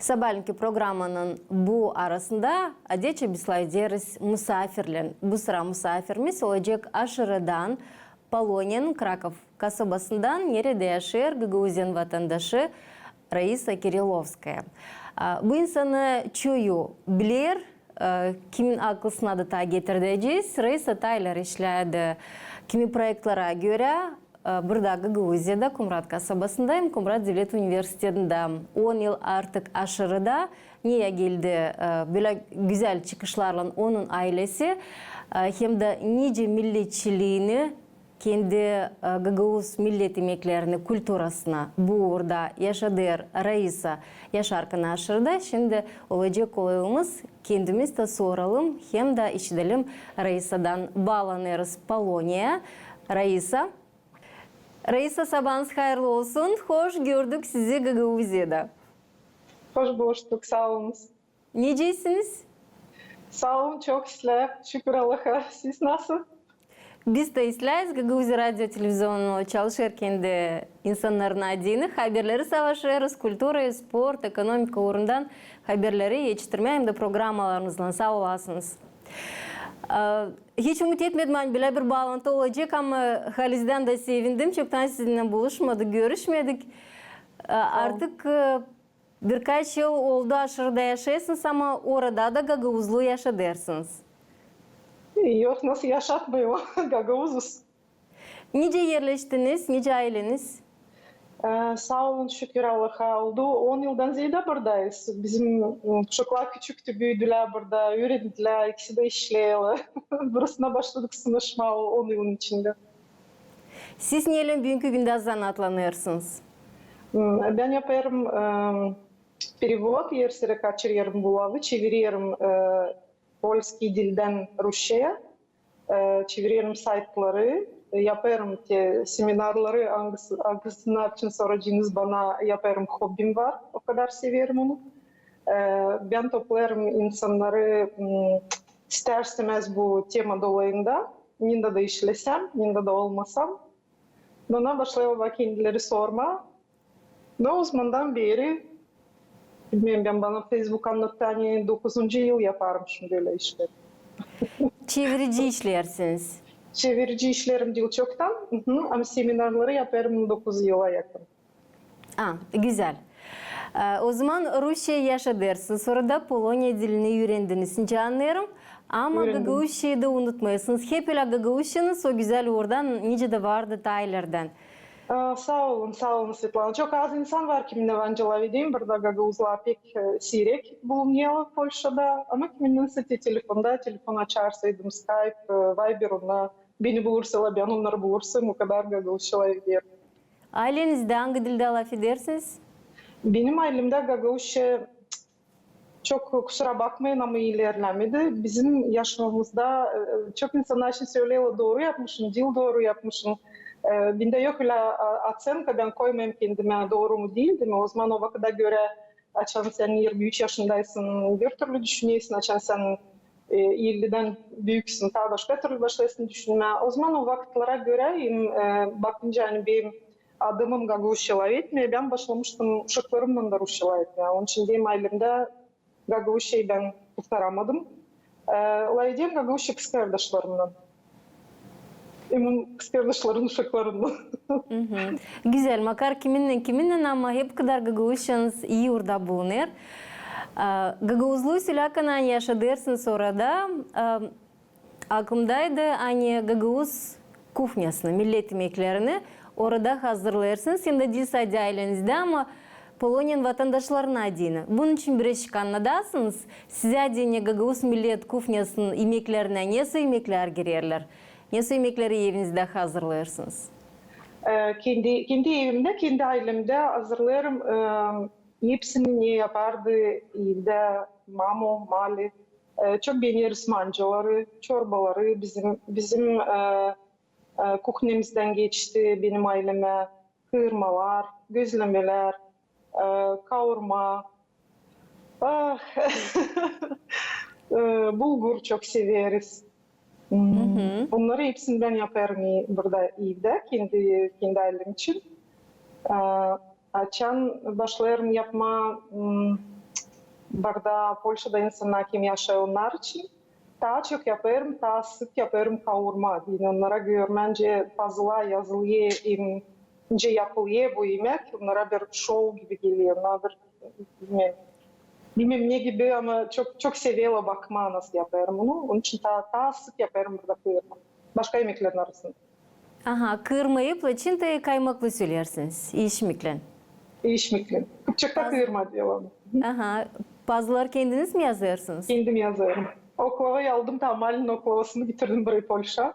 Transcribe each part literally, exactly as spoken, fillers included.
Sabaalenki programanın bu arasında adetçä biz lafederiz musaafirlän. Bu sıra musaafirimmiz olacek aşırıdan, Poloniyanın Krakov kasabasından, neredä yaşêêr Gagauziyanın vatandaşı Raisa Kirilovskaya. A, bu insanı çoyu biler, e, kimin aklısına da taa getirdecez. Raisa taa ileri işledi kimi proektlerä görä, e, burada Gagauziyada, Komrat kasabasında hem Komrat devlet universitetindä. On yıl artık aşırıda. Neredä geldi, e, bölä gözäl çıkışlarlan onun aylesi, e, hem dä nicä milletçiliini, kendi, e, gagauz millet imeklerini, kulturasını bu uurda yaşadêr Raisa, yaşarkan aşırıda. Şindi olacek kolayımız, kendimiz dä soralım hem dä işidelim Raisadan. Baalanêrız Poloniyaya. Raisa. Raisa, sabaanız hayırlı olsun. Hoş gördük sizi Gagauziyada. Hoş bulduk, saa olunuz. Nicäsiniz? Saa olun, çok islää. Şükür Allaha. Siz nasıl? Biz dä islääyız. Gagauziya radio televizionunda çalışêr kendi insannarına deyni. Haberleri savaşêrız, kultura, sport, ekonomika uurundan haberleri etiştirmää hem dä programalarımızdan. Saa olasınız. E, hiç ümüt etmedim, ani bölä bir baalantı olacek, ama halizdän dä sevindim. Çoktan sizinnän buluşmadık, görüşmedik. E, artık, e, birkaç yıl oldu aşırıda yaşêêrsınız, ama orada da gagauzluu yaşadêrsınız. Yok, nasıl yaşatmayım? Gagauzuz. Nicä erleştiniz, nicä ayleniz? E, saa olun, şükür Allaha, oldu on yıldan zeedä buradayız. Bizim, m, uşaklar küçüktü, büüdülär burada, üürendilär, ikisi dä işleerlär. Burasına başladık sınışmaa on yılın içindä. Siz neylän büünkü gündä zanaatlanêrsınız? M, bän yapêrım, e, перевод, er sıra kaçırêrım bulavı, çevirerim, e, polskiy dildän rusçaya, e, çevirerim saytları, e, yapêrım te seminarları, angısı, angısını açın soracınız bana, yapêrım, hobbim var, o kadar severim onu. E, bän toplêêrım insannarı, m, ister-istämäz bu tema dolayında, nindä dä işlesem, nindä dä olmasam. Bana başlêêrlar kendileri sormaa. No, o zamandan beeri, bilmeerim, bän, bana Facebook annattı, ani dokuzuncu yıl yaparım şindi ölä işleri. Çevirici işleersiniz? Çevirici işleerim diil çoktan, ama seminarları yapêrım dokuz yıla yakın. A, gözäl. E, o zaman Rusiyada yaşadêrsınız, sora da Poloniya dilini üürendiniz, nicä annêêrım. Ama gagauzçayı da unutmêêrsınız. Hep ölä gagauzçanız o gözäl uurdan nicä dä vardı taa ilerdän. A, saa olun, saa olun, Svetlana. Çok az insan var, kiminnän bän lafedeyim. Burada gagauzlar pek, e, siirek bulunêrlar Polşada. Ama kiminnän sä te telefonda, telefon açarsaydım, Skype, e, Viber, onda beni bulursalar, bän onnarı bulursam, o kadar gagauzça lafederim. Aylenizdä angı dildä lafedersiniz? Benim aylemdä gagauzça çok, kusura bakmayın, ama ilerlemedi. Bizim yaşamamızda, e, çok insannar için söleerlär, dooru yapmışın, diil dooru yapmışın. E, bendä yok ölä, a, oţenka, bän koymayım kendimä, dooru mu, diil mi. O zaman o vakıda görä, açan sän irmi üç yaşındaysın, bir türlü düşünersin, açan sän, e, ellidän büüksün, taa başka türlü başlêêrsın düşünmää. O zaman o vakıtlara görä, e, bakınca, ani benim adamım gagauzça lafetmeer, bän başlamıştım uşaklarımnan da rusça lafetmää. Onun için deyim, aylemdä gagauzçayı bän kurtaramadım. E, lafederim gagauzça kızkardaşlarımnan. Hem kızkardaşların uşaklarınnan. Gözäl, makar kiminnän, kiminnän, ama hep kadar gagauzçanız ii uurda bulunêr. E, gagauzluu sölärkän, ani yaşadêrsınız orada, e, aklımdaydı, ani gagauz kuhnasını, millet imeklerini orada hazırlêêrsınız, hem dä diil sade aylenizdä, ama Poloniyanın vatandaşlarına deyni. Bunun için birazcık annadasınız, sizä deyni gagauz millet kuhnasının imeklerinä nesoy imeklär girerlär? Nesoy imekleri evinizdä hazırlêêrsınız? E, kendi, kendi evimdä, kendi aylemdä hazırlêêrım, e, hepsini ne yapardı evdä mamo, mali. E, çok beeneriz mancaları, çorbaları, bizim, bizim, e, e, kuhnamızdan geçti benim aylemä, kıırmalar, gözlemelär, e, kaurma, ah, e, bulgur çok severiz. M, onnarı hepsini bän yapêrım i-, burada evdä, kendi, kendi aylem için. E, açan başlêêrım yapmaa, m, burada Polşada insannar, kim yaşêêr, onnar için taa çok yapêrım, taa sık yapêrım kaurma. Yani onnara görmää, nicä pazılar yazılêr, hem nicä yapılêr bu imäk, onnara bir şou gibi geler, onnar bir, bilmeerim, bilmeerim ne gibi, ama çok, çok severlär bakmaa, nasıl yapêrım onu. Onun için taa, taa sık yapêrım burada kıırma. Başka imäklerin arasında. Aha, kıırma iplen, çintayı kaymaklı söleersiniz, işmiklän. İşmiklän. Kıpçakta kıırma diyorlar. Aha, pazıları kendiniz mi yazêrsınız? Kendim yazêrım. Oklavayı aldım, taa malin oklavasını getirdim buraya, Polşa.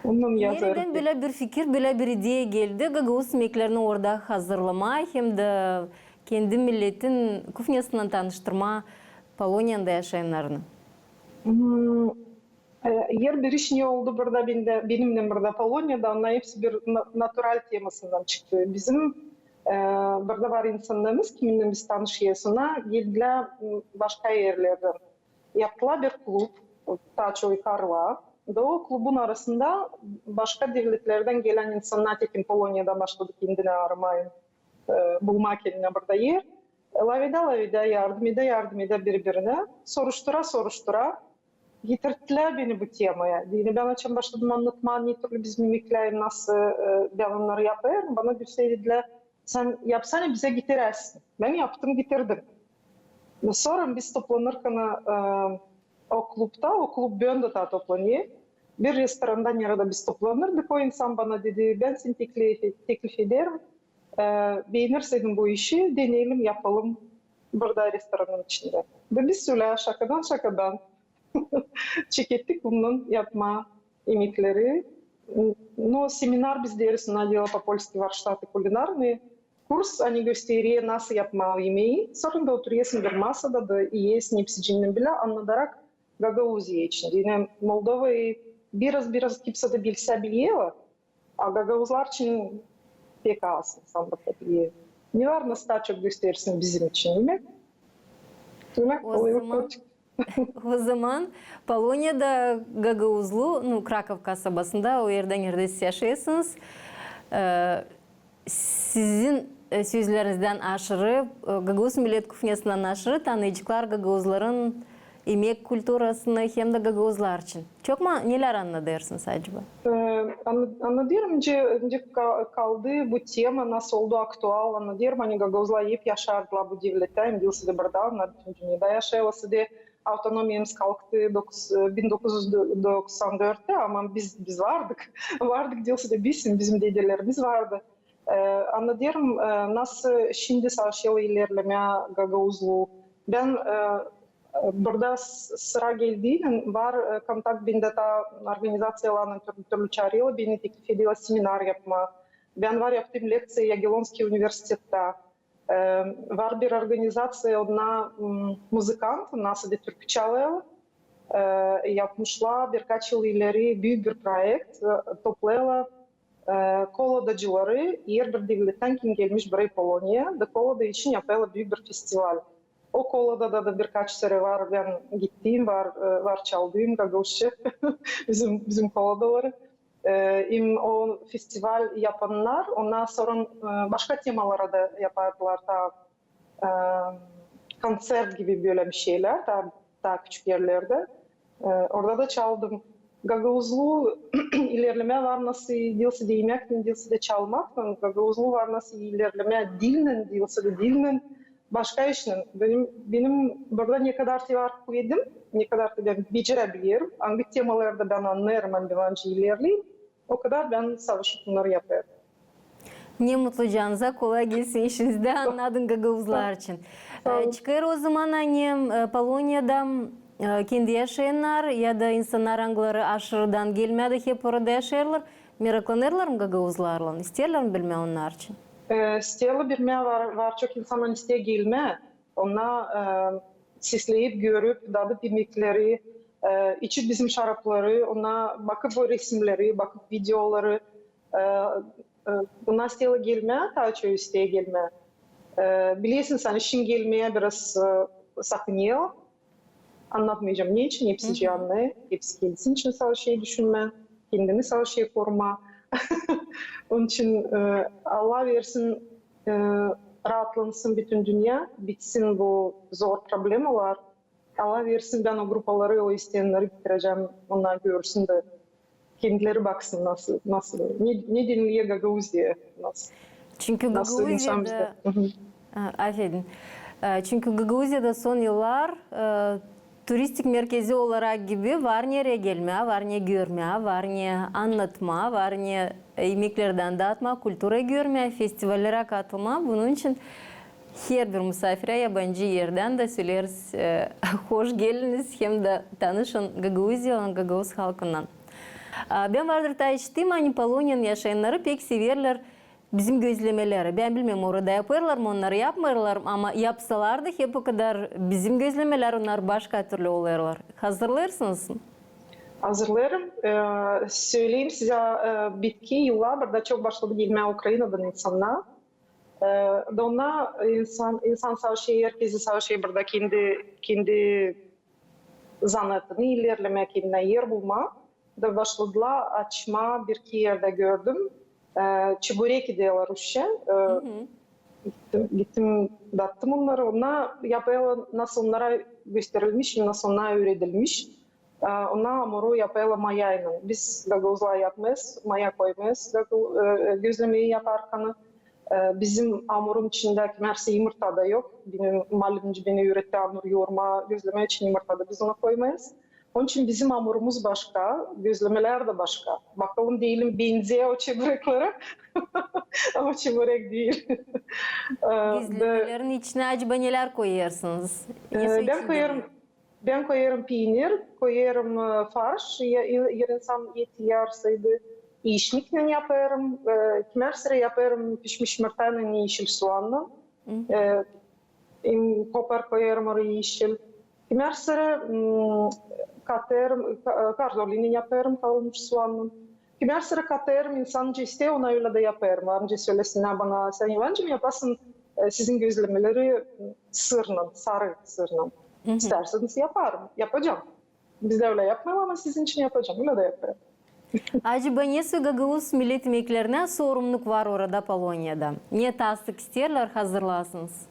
Ondan yazêrım. Neredän bölä bir fikir, bölä bir ideya geldi gagauz imeklerini orada hazırlamaa hem dä kendi milletin kuhnyasınnan tanıştırmaa Poloniyada yaşayannarını? Hmm, e, herbir iş ne oldu burada bendä, benimnän burada Poloniyada, onnar hepsi bir na-, natural temasından çıktı. Bizim, e, burada var insannarımız, kiminnän biz tanışêrız, onnar geldilär, m, başka erlerdän. Yaptılar bir klub, taa çok karılar. Da o klubun arasında başka devletlerdän gelän insannar, tekin Poloniyada başladı kendini aramaa, e, bulmaa kendinä burada er. E, lafedä, lafedä, yardım edä, yardım edä biri-birinä. Soruştura, soruştura getirttilär beni bu temaya. Yani bän açan başladım annatmaa, ne türlü bizim imeklär, nasıl, e, bän onnarı yapêrım. Bana söledilär, sän yapsana, bizä getiräsin. Bän yaptım, getirdim. Sora biz toplanırkan, e, o klubta, o klub büündä taa toplanêr, bir restoranda, neredä biz toplanırdık, o insan bana dedi, bän seni teklif, teklif ederim, e, beenirsin bu işi, deneyelim, yapalım burada restoranın içindä. Da biz ölä şakadan-şakadan çekettik bundan yapmaa imekleri. No, seminar biz deeriz, ona delo po-polski warştaty kulinarnıı. Kurs, ani gösterer, nasıl yapmaa o imeyi. Sora da oturêrsın bir masada da iyesin hepsicinnän bilä, annadarak Gagauziya için. Yani Moldovayı biraz-biraz kimsä dä bilsä biler, a gagauzlar için pek az insan da biler. Ne var nasıl taa çok göstersin bizim için, demäk? Demäk, o zaman, o zaman Poloniyada gagauzlu, nu, Krakov kasabasında, o erdä, neredä siz yaşêêrsınız, e, sizin, e, sözlerinizdän aşırı, e, gagauz millet kuhnyasından aşırı tanıycıklar gagauzların imek kulturasını hem dä gagauzlar için. Çok mu, nelär annadêrsınız acaba? E, anna-, annadêrım, nicä, nicä ka-, kaldı bu tema, nasıl oldu aktual, annadêrım, ani gagauzlar hep yaşardılar bu devlettän, hem diilsä dä burada, onnar bütün dünnedä yaşêêrlar, sade avtonomiyamız kalktı dokuz, e, bin dokuz üz doksan dördtä, ama biz, biz vardık, vardık, diilsä dä biz, bizim dedelerimiz vardı. E, annadêrım, e, nasıl şindi savaşêrlar ilerlemää gagauzlu. Bän, e, e, burada s-, sıra geldiynän var, e, kontakt bendä taa organizaţiyalarlan türlü-türlü çaarêrlar beni, teklif ederlär seminar yapmaa. Bän var yaptım lekţiya Yagelonskiy universitettä. E, var bir organizaţiya, onnar, m, muzıkant, nasıl da türkü çalêrlar. E, yapmışlar birkaç yıl ileri büük bir proekt, e, toplêêrlar e, koladacıları, herbir devlettän kim gelmiş burayı Poloniya, da kolada için yapêrlar büük bir festival. O koladada da birkaç sere var, bän gittim, var, e, var çaldım gagauzça bizim, bizim koladaları. E, hem o festival yapannar, ondan sora, e, başka temalara da yapardılar, taa e, konţert gibi bölä bir şeylär, taa, taa küçük erlerdä. E, orada da çaldım. Gagauzlu ilerlemää var nasıl diilsä dä imeklän, diilsä dä çalmaklan, gagauzlu var nasıl ilerlemää dilnän, diilsä dä dilnän, başka işnän. Benim, benim burada ne kadar te var kuvvetim, ne kadar te bän becerä bilerim, angı temalarda bän annêêrım, ani bän ilerleyim, o kadar bän savaşıp bunnarı yapêrım. Ne mutlu canınıza, kolay gelsin işinizdä, annadın gagauzlar için. Sağ olun. E, çıkêr o zaman, ani, e, Poloniyada, e, kendi yaşayannar ya da insannar, angıları aşırıdan gelmää da hep orada yaşêêrlar, meraklanêrlar mı gagauzlarlan, isteerlär mi bilmää onnar için? E, isteerlär bilmää, var, var çok insan, ani isteer gelmää. Onnar, e, sesleyip, görüp, dadıp imekleri, e, içip bizim şarapları, onnar bakıp o resimneri, bakıp videoları, e, e, onnar isteerlär gelmää, taa çok isteer gelmää. E, bilersiniz, ani şindi gelmää biraz, e, sakınêr. Annatmayacam ne için, hepsicii annêêr, hepsi kendisi için savaşêr düşünmää, kendini savaşêr korumaa. Onun için, e, Allah versin, e, raatlansın bütün dünnä, bitsin bu zor problemalar. Allah versin, bän o grupaları, o isteyenleri bitirecäm, onnar görsün dä kendileri baksın, nasıl, nasıl, ne, ne deniliyor Gagauziya, nasıl. Çünkü nasıl insan Gagauziyada bizde. Hı hı. Ha, afedin. E, çünkü Gagauziyada son yıllar, e, turistik merkezi olarak gibi var ne gelmää, var ne görmää, var ne annatmaa, var ne, e, imeklerdän datmaa, kultura görmää, festivallerä katılmaa. Bunun için herbir musaafirä yabancı erdän dä söleriz, e, hoş geliniz hem dä tanışın Gagauziyanın, gagauz halkınnan. E, bän vardır taa işittim, ani Poloniyanın yaşayannarı pek severlär bizim gözlemeleri. Bän bilmeerim, orada yapêrlar mı, onnar yapmêêrlar, ama yapsalar da hep o kadar bizim gözlemelär, onnar başka türlü olêrlar. Hazırlêêrsınız mı? Hazırlêêrım. E, söleyim sizä, e, bitki yıllar burada çok başladı gelmää Ukrainadan insannar. E, da onnar insan, insan savaşêr, herkezi savaşêr burada kendi, kendi zanaatını ilerlemää, kendinä er bulmaa. Da başladılar açmaa, bir iki erdä gördüm. E, çebureki deyler rusça. E, gittim, gittim, dattım onnarı. Onnar yapêrlar, nasıl onnara gösterilmiş, nasıl onnara üüredilmiş. E, onnar amuru yapêrlar mayaylan. Biz gagauzlar yapmêêrız, maya koymayız gagau-, e, gözlemeyi yaparkan. E, bizim amurun içindä kimär yımırta da yok. Benim mallimci beni üüretti amur yourmaa, gözlemää için yımırta da biz ona koymayız. Onun için bizim amurumuz başka, gözlemelär dä başka. Bakalım, deyelim, benzeer o çebureklerä. Ama çeburek diil. E, gözlemelerin içinä acaba nelär koyêrsınız? E, bän koyêrım, bän koyêrım piinir, koyêrım, e, farş, ya, ya, eer insan et iyarsaydı, işmiknän yapêrım, e, kimär sıra yapêrım pişmiş yımırtaylan, eşil suannan. E, kopar koyêrım orayı eşil. Kimär sıra, m, katêrım, ka-, e, karzolinen yapêrım kavrulmuş suannan. Kimär sıra katêrım, insan nicä isteer, ona ölä dä yapêrım. Var nicä sölesinnär bana: sän yabancı mı, yapasın, e, sizin gözlemeleri, m, sırnan, sarı sırnan. İstärseniz yaparım, yapacam. Bizdä ölä yapmêêrlar, ama sizin için yapacam, ölä dä yapêrım. Acaba nesoy gagauz millet imeklerinä sorumnuk var orada, Poloniyada? Ne taa sık isteerlär hazırlasınız?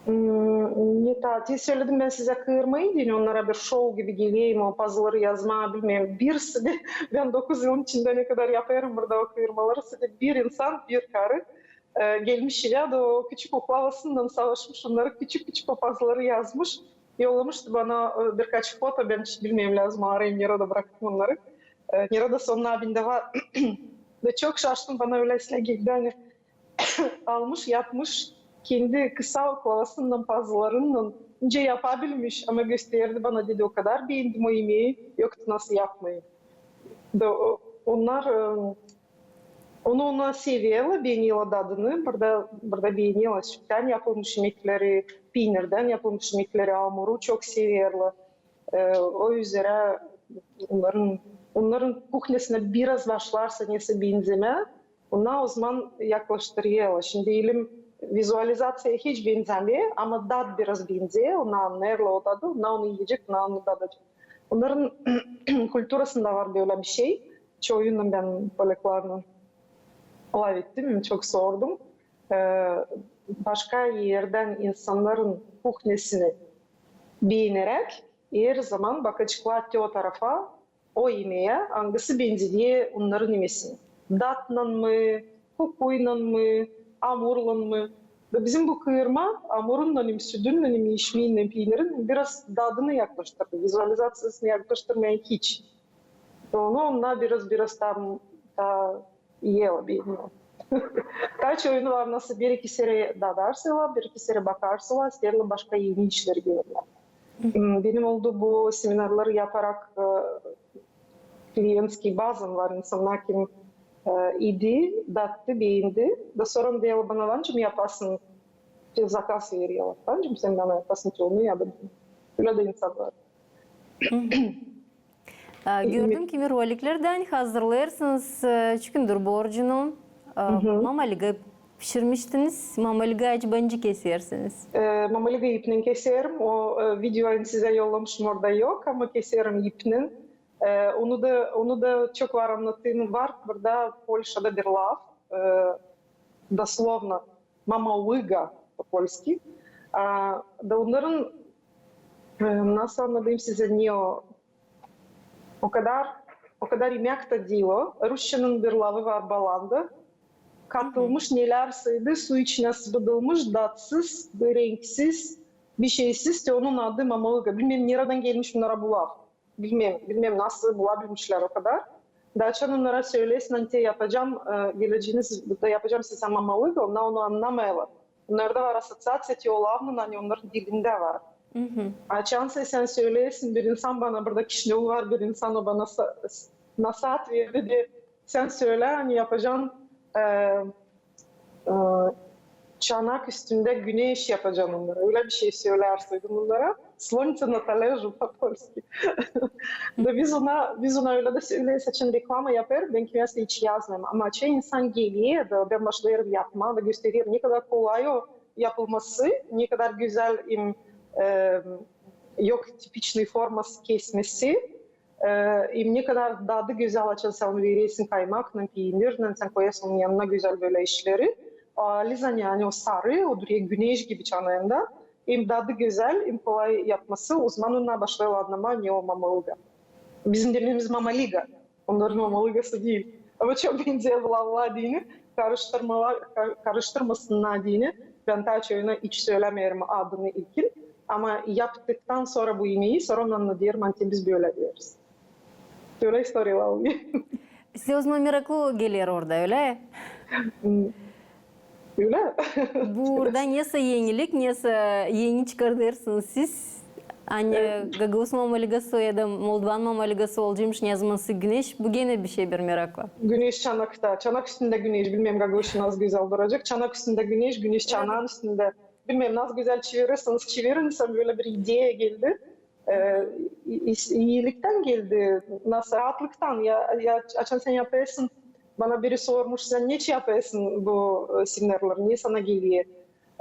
M, ne taa, te söledim bän sizä kıırmayı deyni, onnara bir şou gibi geleyim, o pazıları yazmaa, bilmeerim. Birisi dä, bän dokuz yılın içindä ne kadar yapêrım burada o kıırmaları, sade bir insan, bir karı, e, gelmiş evä da o küçük oklavasınnan savaşmış, onnarı küçük-küçük o pazıları yazmış. Yollamıştı bana, e, birkaç foto, bän hiç bilmeerim, lääzım arayım, neredä braktım onnarı. E, neredä sonuna bendä var. Da çok şaştım, bana ölä islää geldi, ani almış, yapmış kendi kısa oklavasınnan, pazılarınnan, nicä yapabilmiş, ama gösterdi bana, dedi, o kadar beendim o imeyi, yoktu nasıl yapmayım. Da o, onnar, e, onu, onu severlär, beenerlär dadını. Burada, burada beenerlär süttän yapılmış imekleri, piinirdän yapılmış imekleri, amuru çok severlär. E, o üzerä onnarın, onnarın kuhnyasına biraz başlarsa nesä benzemää, onnar o zaman yaklaştırêrlar. Şindi deyelim, vizualizaţiya hiç benzämeer, ama dad biraz benzeer, onnar annêêrlar o dadı, onnar onu iyecek, onnar onu dadacek. Onnarın kulturasında var bölä bir şey. Çoyunnan bän polaklarlan lafettim, çok sordum. E, başka erdän insannarın kuhnyasını beeneräk, her zaman bakaceklar te o tarafa, o imeä, angısı benzedi onnarın imesinä. Dadnan mı, kokuynan mı, amurlan mı. Da bizim bu kıırma amurunnan hem südünnän hem işmiinnän, piinirin biraz dadını yaklaştırdı, vizualizaţiyasını yaklaştırmêêr hiç. Onu onnar biraz, biraz taa, taa iyä beenerlär. Taa çoyunu var, nasıl bir-iki sere dadarsalar, bir-iki sere bakarsalar, isteerlär başka eni işleri görmää. M, benim oldu bu seminarları yaparak, e, klientskiy bazam var, insannar kim, e, edi, dattı, beendi. Da sora deerlär bana, var nicä mı yapasın, te zakaz vererlär. Var nicä mı sän bana yapasın te onu ya da bunu. Ölä dä insan var. E, gördüm, kimi roliklerdän hazırlêêrsınız, e, Çükündür borcunu. E, mamalyga pişirmiştiniz. Mamalyga acaba nicä kesersiniz? E, mamalyga ipnän keserim. O, e, video, ani sizä yollamışım, orada yok, ama keserim ipnän. E, onu da, onu da çok var annadayım. Var burada Polşada bir laf, e, doslovno, mamalyga. по-польски. A, da onnarın, e, nasıl annadayım sizä, ne o, o kadar, o kadar imäk tä diil o. Rusçanın bir lafı var, balanda. Katılmış nelärsä idi, su içinä sıbıdılmış, datsız, renksiz, bişeysiz, te onun adı mamalıga. Bilmeerim, neredän gelmiş onnara bu laf. Bilmeerim, bilmeerim, nasıl bulabilmişlär o kadar. Da açan onnara söleersin, ani te yapacam, e, geleceniz, burada yapacam sizä mamalıga, onnar onu annamêêrlar. Onnarda var assoţiaţiya te o lafnın, ani onnarın dilindä var. Açan sän, sän söleersin, bir insan bana, burada Kişinöv var, bir insan o bana sa-, s-, nasaat verdi, de sän sölä, ani yapacam, e, e, çanak üstündä güneş yapacam onnara. Ölä bişey sölärsin onnara. Солнце на талёры по-польски. Da biz ona, biz ona ölä dä söleeriz, açan reklama yapêrız, bän kimseyä hiç yazmêêrım. Ama açan insan geler, da bän başlêêrım yapmaa, da göstererim, ne kadar kolay o yapılması, ne kadar gözäl, em, e, yok tipiçnıy forması kesmesi, e, em ne kadar dadı gözäl, açan sän onu vereersin kaymaklan, peeninnän, sän koyêrsın onun yanına gözäl bölä işleri. A lizanya, ani o sarı, o durêr güneş gibi çanağında. Em dadı gözäl, em kolay yapması, ozaman onnar başlêêrlar annamaa, ne o mamalıga. Bizim dememiz mamalıga. Onnarın mamalıgası diil. Ama çok benzeer bu laflar deyni, karıştırmalar, ka-, karıştırmasınnar deyni. Bän taa çoyuna hiç sölämeerim adını ilkin. Ama yaptıktan sora bu imeyi, sora onu annadêrım, ani biz bölä deeriz. Bölä istoriyalar olêr. Sizä ozaman meraklı geler orada, ölä? Hmm. Ölä. Burada nesä enilik, nesä eni çıkardêrsınız siz. Ani gagauz mamalıgası ya da moldovan mamalıgası olacekmış, ne zaman sä güneş, bu genä bişey bir meraklı. Güneş çanakta, çanak üstündä güneş, bilmeerim, gagauzça nasıl gözäl duracek. Çanak üstündä güneş, güneş çanaan üstündä. Bilmeerim, nasıl gözäl çevirersiniz, çevirin, sän bölä bir ideya geldi. E, i-, i-, iiliktän geldi, nasıl, raatlıktan. Ya, ya, açan sän yapêrsın, bana biri sormuş, sän neçin yapêrsın bu, e, seminarları, ne sana geler?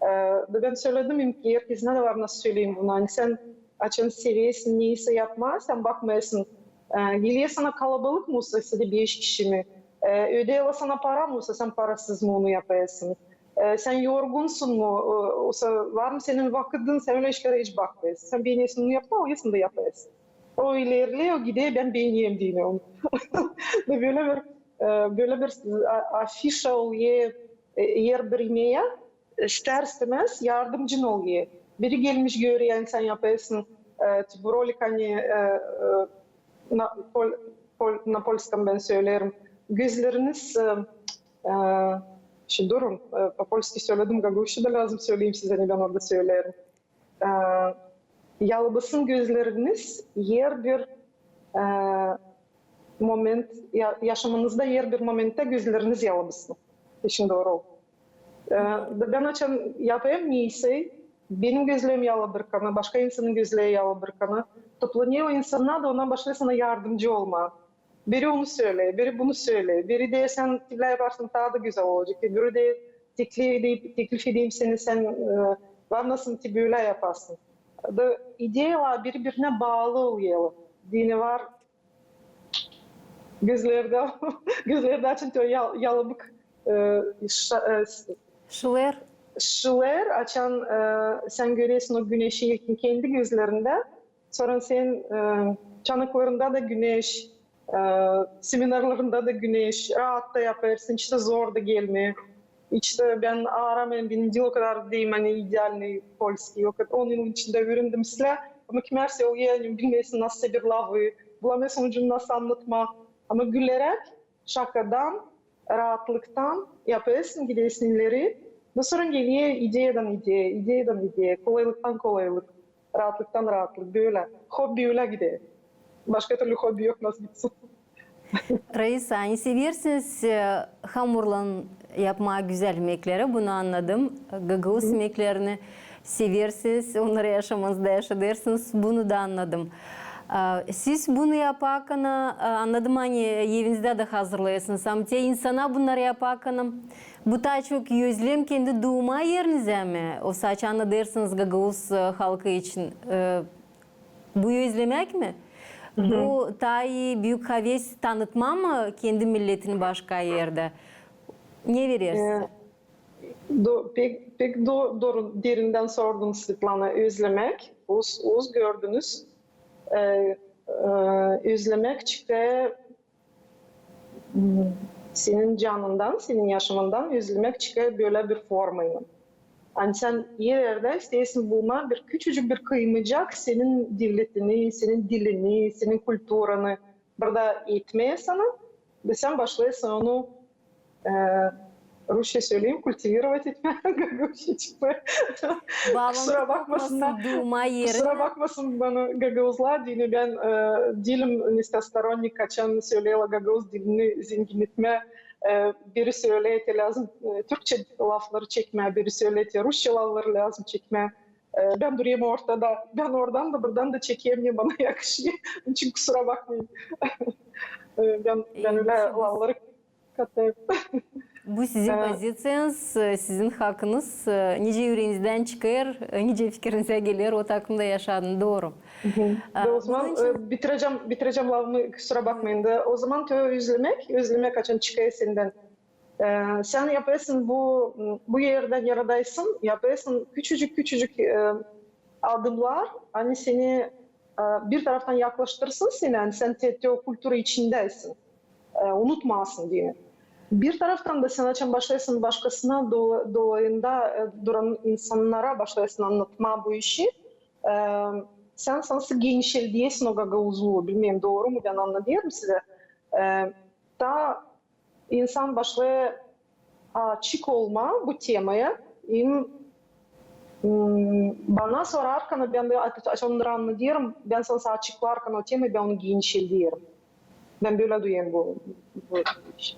E, da bän söledim, em, herkezinä dä var, nasıl söleyim bunu, ani sän açan seversin neysä yapmaa, sän bakmêêrsın, e, geler sana kalabalık mı, osa sade beş kişi mi, e, ödeerlär sana para mı, osa sän parasız mı onu yapêrsın. E, sän yorgunsun mu? E, osa var mı senin vakıdın? Sän ölä işlerä hiç bakmêêrsın. Sän beenersin onu yapmaa, o isin dä yapêrsın. O ilerleer, o gider, bän beenerim deyni onu. Da bölä bir, e, bölä bir a-, afişa olêr, e, herbir imeyä, e, ister-istämäz yardımcın olêr. Biri gelmiş, görer, ani sän yapêrsın, e, bu rolik, ani, e, e, na, pol-, pol-, na polskom bän söleerim. Gözleriniz, e, e, şey, durun, e, по-польски söledim, gagauzça da lääzım söleyim sizä, ani bän orada söleerim. E, yalabısın gözleriniz herbir, e, moment, ya-, yaşamanızda herbir momenttää gözleriniz yalabısın. Işin dooru o. E, da bän açan yapêrım neysä, benim gözlerim yalabırkana, başka insanın gözleri yalabırkana, toplanêr o insannar da, onnar başlêêr sana yardımcı olmaa. Biri onu söleer, biri bunu söleer, biri deer, sän te bölä yaparsın, taa da gözäl olacek. Biri deer, teklif edeyim, teklif edeyim seni, sän, e, var nasıl te bölä yaparsın. Da ideyalar biri-birinä baalı olêr. Deyni var, gözlerdä, gözlerdä açan te o yal-, yalabık, e, şa-, e, s-, şılêêr. Şılêêr, açan, e, sän görersin o güneşi ilkin kendi gözlerindä, sora sän, e, çanaklarında da güneş, e, seminarlarında da güneş, raat da yapêrsın, hiç dä zor da gelmeer. Hiç dä bän aaramêêrım, bän diil o kadar deyim, ani idealnıy polski, o kadar, on yılın içindä üürendim islää, ama kimär söleyecek, bilmeersin nasıl bir lafı, bulamêêrsın ucunu nasıl annatmaa. Ama güleräk, şakadan, raatlıktan yapêrsın, gidersin ileri. Da sora geler ideyadan ideya, ideyadan ideya, kolaylıktan kolaylık, raatlıktan raatlık, bölä. Hobbi ölä gider. Başka türlü hobbi yok, nasıl gitsin. Raisa, ani seversiniz, e, hamurlan yapmaa gözäl imekleri, bunu annadım. Gagauz imeklerini seversiniz, onnarı yaşamanızda yaşadêrsınız, bunu da annadım. E, siz bunu yaparkan, e, annadım, ani evinizdä dä hazırlêêrsınız. Ama te insana bunnarı yaparkan, bu taa çok özlem kendi duuma erinizä mi? Osa açan annadêrsınız gagauz, e, halkı için, e, bu özlemäk mi? Bu taa büük haves tanıtmaa mı kendi milletini başka erdä? Ne verersiniz? E, Do-, pek, pek do-, doru, derindän sordun, Svetlana. Özlemäk, uz, uz gördünüz, e, e, özlemäk çıkêr, m, senin canından, senin yaşamından özlemäk çıkêr bölä bir formaylan. Ani sän her erdä isteersin bulmaa bir küçücük, bir kıymıcak senin devletini, senin dilini, senin kulturanı burada etmää sana, da sän başlêêrsın onu, e, rusça söleyim, культивировать etmää, gagauzça çıkmêêr. Kusura bakmasınnar, kusura bakmasın bana gagauzlar, deyni bän, e, diilim nestoronik, açan söleerlär gagauz dilini zenginnetmää, e, biri söleer, te lääzım, e, türkçä lafları çekmää, biri söleer, te rusça lafları lääzım çekmää. E, bän durêrım ortada. Bän oradan da, buradan da çekerim, ne bana yakışêr. Onun için kusura bakmayın. E, bän, bän ölä lafları katêrım. Bu sizin poziciyanız, e, sizin hakınız, e, nicä üreenizdän çıkêr, e, nicä fikirinizä geler, o takımda yaşadın, dooru. Da o zaman, e, bitirecäm, bitirecäm lafımı, kusura bakmayın da. O zaman te özlemäk, özlemäk açan çıkêr sendän. E, sän yapêrsın bu, bu erdä, neredäysän, yapêrsın küçücük, küçücük, e, adımnar, ani seni, e, bir taraftan yaklaştırsın seni, ani sän te, te o kultura içindäysän, e, unutmaasın deyni. Bir taraftan da sän açan başlêêrsın başkasına dola-, dolayında, e, duran insannara başlêêrsın annatmaa bu işi, e, sän sanki genişeldiyersin o gagauzluu, bilmeerim, dooru mu bän annadêrım sizä. E, taa insan başlêêr açık olmaa bu temaya. Hem, m, bana sorarkan, bän dä aç-, aç-, onnarı annadêrım, bän sanki açıklarkan o temayı, bän onu genişeldêrım. Bän bölä duyêrım bu, bu işi.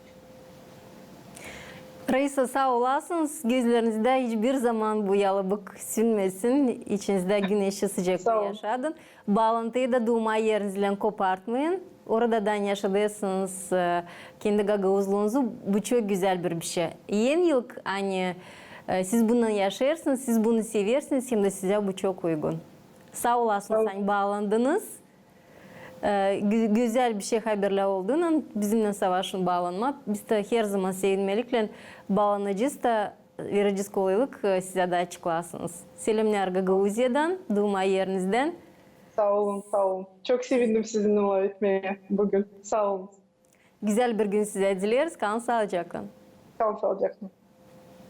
Raisa, saa olasınız. Gözlerinizdä hiç bir zaman bu yalabık sünmesin. İçinizdä güneşi, sıcaklıı yaşadın. Baalantıyı da duuma erinizlän kopartmayın. Orada da yaşadêrsınız, e, kendi gagauzluunuzu. Bu çok gözäl bir bişey. En ilk, ani, e, siz bununnan yaşêêrsınız, siz bunu seversiniz, hem dä sizä bu çok uygun. Saa olasınız, ani baalandınız. E, gü-, gözäl bişey haberlär olduynan bizimnän savaşın baalanmaa. Biz dä her zaman sevinmeliklän baalanacez da verecez kolaylık, e, sizä dä açıklasınız. Selämnär Gagauziyadan, duuma erinizdän. Saa olun, saa olun. Çok sevindim sizinnän lafetmää büün. Saa olun. Gözäl bir gün sizä dileriz. Kalın saalıcaklan. Kalın saalıcaklan.